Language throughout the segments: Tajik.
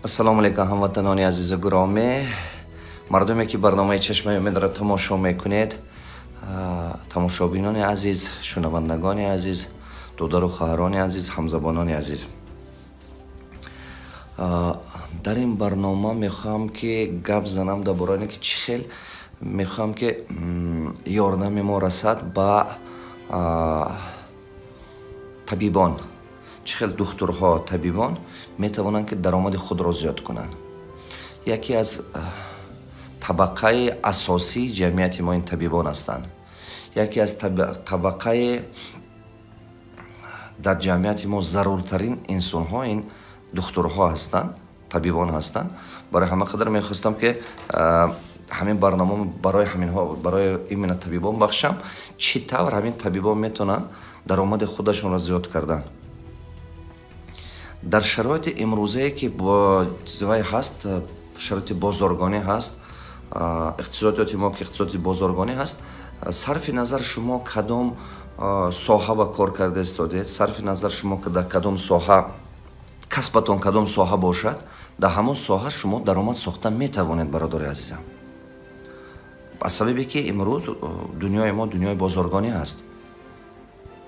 Ассалому алайкум, ҳамватанони азизу гиромӣ, мардуме ки барномаи Чашмаи Умедро тамошо мекунед, тамошобинони азиз, шунавандагони азиз, додару хоҳарони азиз, ҳамзабонони азиз. Дар ин барнома мехоҳам ки гап занам дар бораи ки чӣ хел мехоҳам ки ёрдами мо расад ба табибон, чӣ хел духтурҳо, табибон метавонанд ки даромади худро зиёд кунанд. Яке аз табақаи асосии ҷамъияти мо ин табибон ҳастанд. Яке аз табақаи дар ҷамъияти мо заруртарин инсонҳо ин духтурҳо ҳастанд, табибон ҳастанд. Барои ҳама қадар мехостам ки ҳамин барнома барои ҳаминҳо, барои именно табибон бахшам, чӣ тавр ҳамин табибон метавонанд даромади худашонро зиёд кардан. Дар шароити имрӯзае ки вай ҳаст, шароити бозоргонӣ ҳаст, иқтисодиёти мо ки иқтисоди бозоргонӣ ҳаст, сарфи назар шумо кадом соҳа ба кор карда истодед, сарфи назар шумо дар кадом соҳа, касбатон кадом соҳа бошад, дар ҳамон соҳа шумо даромад сохта метавонед, бародари азизам. Аз сабабе ки имрӯз дунёи мо дунёи бозоргонӣ ҳаст.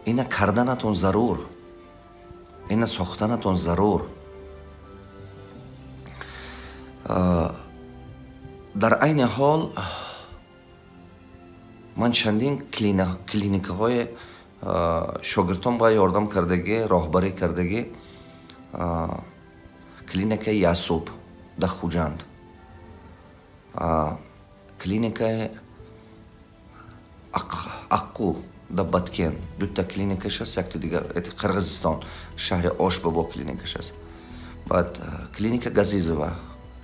Ина карданатон зарур, ина сохтанатон зарур. Дар айни ҳол ман чандин клиникаҳои шогирдон ба ёрдам кардагӣ, роҳбарӣ кардагӣ, клиникаи Ясуб дар Хуҷанд, клиникаи Аққу дар Баткен, дута клиникаш аст, якта дигар Қирғизистон, шаҳри Ош бобо клиникаш аст, баъд клиника Газизова,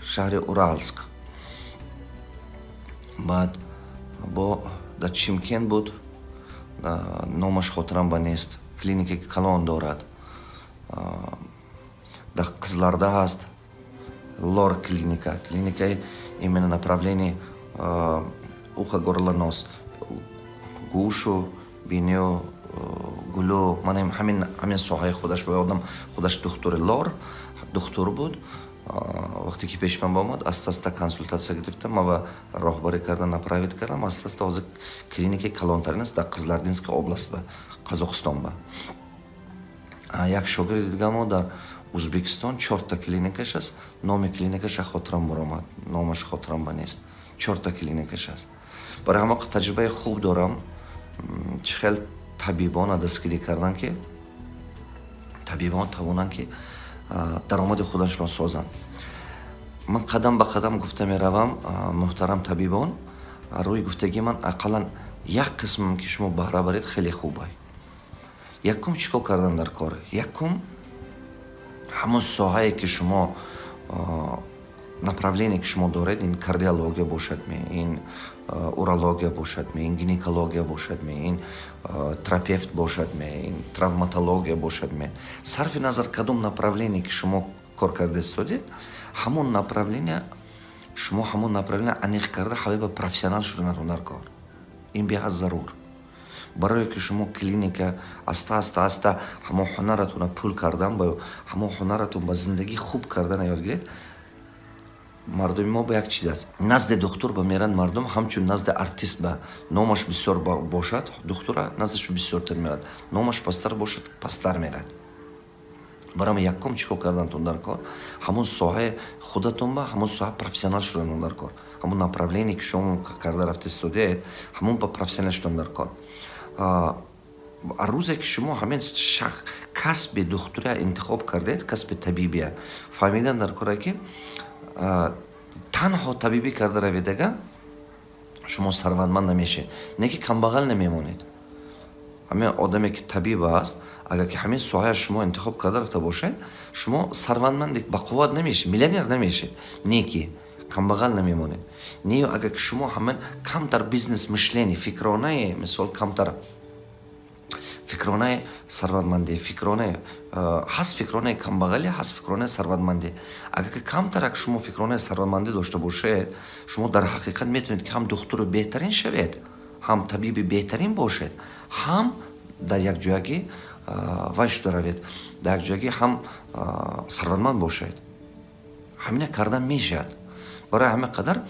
шаҳри Уралск, баъд бо дар Чимкент буд, номаш хотирам ба нест, клиникаи калон дорад, дар Қизларда ҳаст лор клиника, клиникаи именно направление ухо, горло, нос, гӯшу, бинию, гулу, ман ҳамин соҳаи худаш ба одам худаш духтури лор, духтур буд. Вақте ки пеши ман омад, аста-аста консултатсия гирифтам, ман ба роҳбарӣ карда, направить кардам, аста-аста ҳозир клиникаи калонтарин аст дар Қизлардинская область ба Қазоқистон ба. Як шогирди дига мо дар Узбекистон чорта клиникаш аст, номи клиникаша хотирам баромад, номаш хотирам ба нест, чорта клиникаш аст. Барои ҳама таҷрибаи хуб дорам, чӣ хел табибона дастгирӣ кардан ки табибон тавонанд ки даромади худашро созанд. Ман қадам ба қадам гуфта меравам, муҳтарам табибон, рӯи гуфтагии ман ақаллан як қисмам ки шумо баҳра баред хеле хубай. Якум чӣ кор кардан дар кор? Якум ҳамон соҳае ки шумо направление ки шумо доред, ин кардиология бошад ме, ин урология бошад ме, ин гинекология бошад ме, ин терапевт бошад ме, ин травматология бошад ме, сарфи назар кадом направление ки шумо кор карда истодед, ҳамон направление шумо ҳамон направление аниқ карда ҳавай ба профессионал шуданатон дар кор. Ин беҳад зарур. Барое ки шумо клиника аста аста аста ҳамон ҳунаратонро пул кардан, ба ҳамон ҳунаратон ба зиндагӣ хуб кардана ёд гиред. Мардуми мо ба як чиз аст. Назди духтур ба меранд мардум, ҳамчун назди артист ба номаш бисёр бошад, духтура наздаш бисёртар мерад, номаш пасттар бошад, пасттар мерад. Барои якум чӣ кор кардантон дар кор? Ҳамон соҳаи худатон ба ҳамон соҳа профессионал шуданон дар кор. Ҳамон направление ки шумо карда рафта истодед, ҳамон ба профессионал шудан дар кор. Рӯзе ки шумо ҳамин касби духтурия интихоб кардед, касби табибия, фаҳмидан дар коре ки танҳо табибӣ карда раведага шумо сарватманд намешед, не ки камбағал намемонед. Ҳамин одаме ки табиб аст, агар ки ҳамин соҳая шумо интихоб карда рафта бошед, шумо сарватманд бақувват намешед, миллионер намешед, не ки камбағал намемонед. Не агар ки шумо ҳамин камтар бизнес мышление, фикронаи, мисол камтар фикронаи сарватмандӣ, фикронаи ҳаст, фикронаи камбағалӣ ҳаст, фикронаи сарватмандӣ. Агар ки камтарак шумо фикронаи сарватмандӣ дошта бошед, шумо дар ҳақиқат метавонед ки ҳам духтури беҳтарин шавед, ҳам табиби беҳтарин бошед, ҳам дар якҷоягӣ вай шуда равед, дар якҷоягӣ ҳам сарватманд бошед. Ҳамина кардан мешавад. Барои ҳама қадар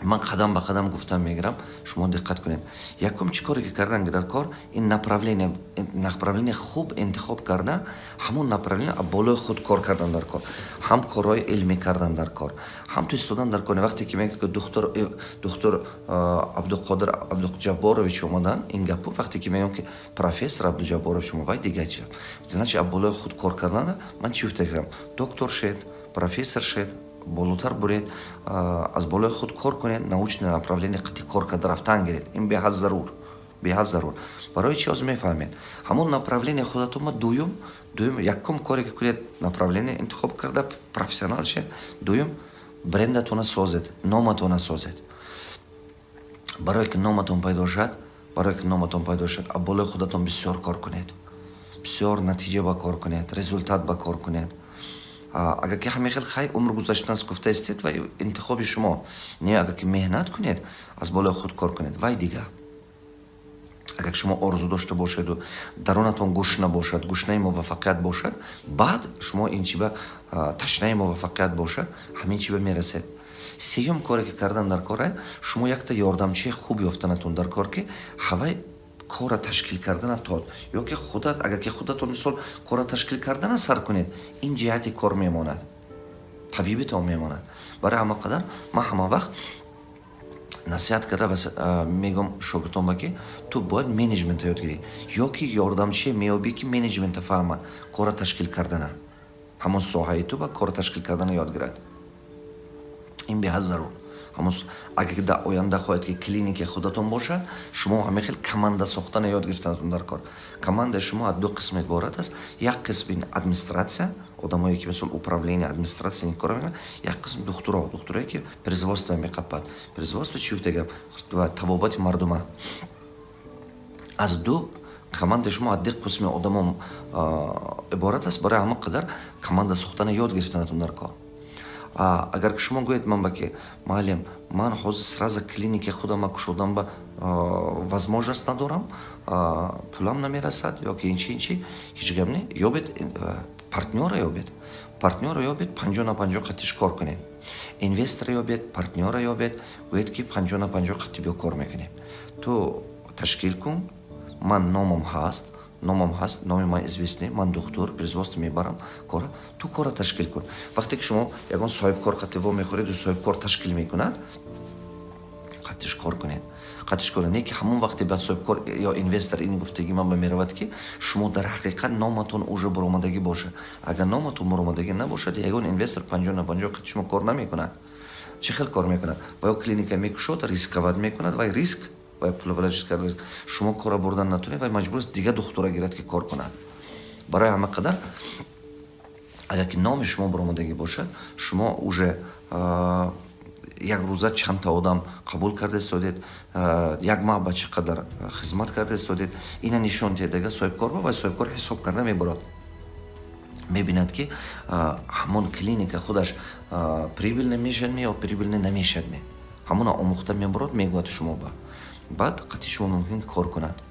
ман қадам ба қадам гуфтан мегирам, шумо диққат кунед. Якум, чӣ коре ки кардан дар кор, ин направление хуб интихоб карда, ҳамон направление болои худ кор кардан дар кор, ҳам корҳои илмӣ кардан дар кор, ҳам ту истодан дар кор. Вақте ки мегӯяд, ки духтур Абдуқодир Абдуҷабборович омадан, ин гапу вақте ки мегӯям, ки профессор Абдуҷабборович омад, вай дига чи? Значит, болои худ кор кардан. Ман чӣ гуфта кардам? Доктор шед, профессор шед, болотар буред, аз болои худ кор кунед, научное направление қати кор карда рафтан гиред. Ин беҳад зарур, беҳад зарур. Барои чи? Ҳозир мефаҳмед. Ҳамон направление худатонма дуюм, якум коре ки кунед, направление интихоб карда, профессионал шед. Дуюм, брендатона созед, номатона созед. Барое ки номатон пайдо шавад, барое ки номатон пайдо шавад, а болои худатон бисёр кор кунед, бисёр натиҷа ба кор кунед, результат ба кор кунед. Агар ки ҳамин хел хай умр гузаштааст гуфта истед, вай интихоби шумо. Не, агар ки меҳнат кунед, аз болои худ кор кунед, вай дига. Агар шумо орзу дошта бошеду дарунатон гушна бошад, гушнаи муваффақият бошад, баъд шумо ин чиба ташнаи муваффақият бошад, ҳамин чиба мерасед. Сеюм коре ки кардан дар кора, шумо якта ёрдамчии хуб ёфтанатон дар кор, ки ҳавай кора ташкил кардана тод ё ки худат, агар ки худатон, мисол, кора ташкил кардана сар кунед, ин ҷиҳати кор мемонад, табибитон мемонад. Барои ҳама қадар ман ҳама вақт насиҳат карда мегӯм шогирдонба, ки ту бояд менеҷмента ёд гирӣ ё ки ёрдамчие меёбӣ, ки менеҷмента фаҳмад, кора ташкил кардана, ҳамон соҳаи ту ба кора ташкил кардана ёд гирад. Ин беҳад зарур. Агар дар оянда хоҳед, ки клиникаи худатон бошад, шумо ҳамин хел команда сохтана ёд гирифтанатон дар кор. Командаи шумо аз ду қисм иборат аст: як қисми администратсия, одамое ки, мисол, управление, администратсия ин кора мекунад, як қисм духтуро, духтурое ки производство меқапад. Производство чи гуфта гап? Табобати мардума. Аз ду командаи шумо аз ду қисми одамо иборат аст. Барои ҳама қадар команда сохтана ёд гирифтанатон дар кор. Агар шумо гӯед ман ба, ки муаллим, ман ҳозир сразу клиникаи худама кушодам ба возможность надорам, пулам намерасад ё ки инчи, инчи, ҳеҷ гап не. Ёбед партнёра, ёбед партнёра, ёбед, 50 на 50 қатиш кор кунед. Инвестора ёбед, партнёра ёбед, гӯед, ки 50 на 50 қатӣ биё кор мекунем, ту ташкил кун, ман номам ҳаст, номам ҳаст, номи ман известный, ман духтур, производство мебарам кора, ту кора ташкил кун. Вақте ки шумо ягон соҳибкор қатӣ во мехӯреду соҳибкор ташкил мекунад, қатиш кор кунед, қатиш кор. Не ки ҳамон вақте ба соҳибкор ё инвестор ин гуфтагӣ ман ба меравад, ки шумо дар ҳақиқат номатон уже буромадагӣ бошад. Агар номатон буромадагӣ набошад, ягон инвестор 50 на 50 қати шумо кор намекунад. Чӣ хел кор мекунад? Ва ё клиника мекушод, рисковать мекунад, вай риск, вай пул вложить карда, шумо кора бурдан натонед, вай маҷбур аст дига духтура гирад, ки кор кунад. Барои ҳама қадар, агар ки номи шумо баромадагӣ бошад, шумо уже як рӯза чандта одам қабул карда истодед, як маҳ ба чӣ қадар хизмат карда истодед, ина нишон диҳед ага соҳибкор ба, вай соҳибкор ҳисоб карда мебарад, мебинад, ки ҳамон клиника худаш прибыльный мешавад ё прибыльный намешавад. Ҳамона омӯхта мебарад, мегӯяд шумо ба, баъд қатъи шумо мумкин кор кунад.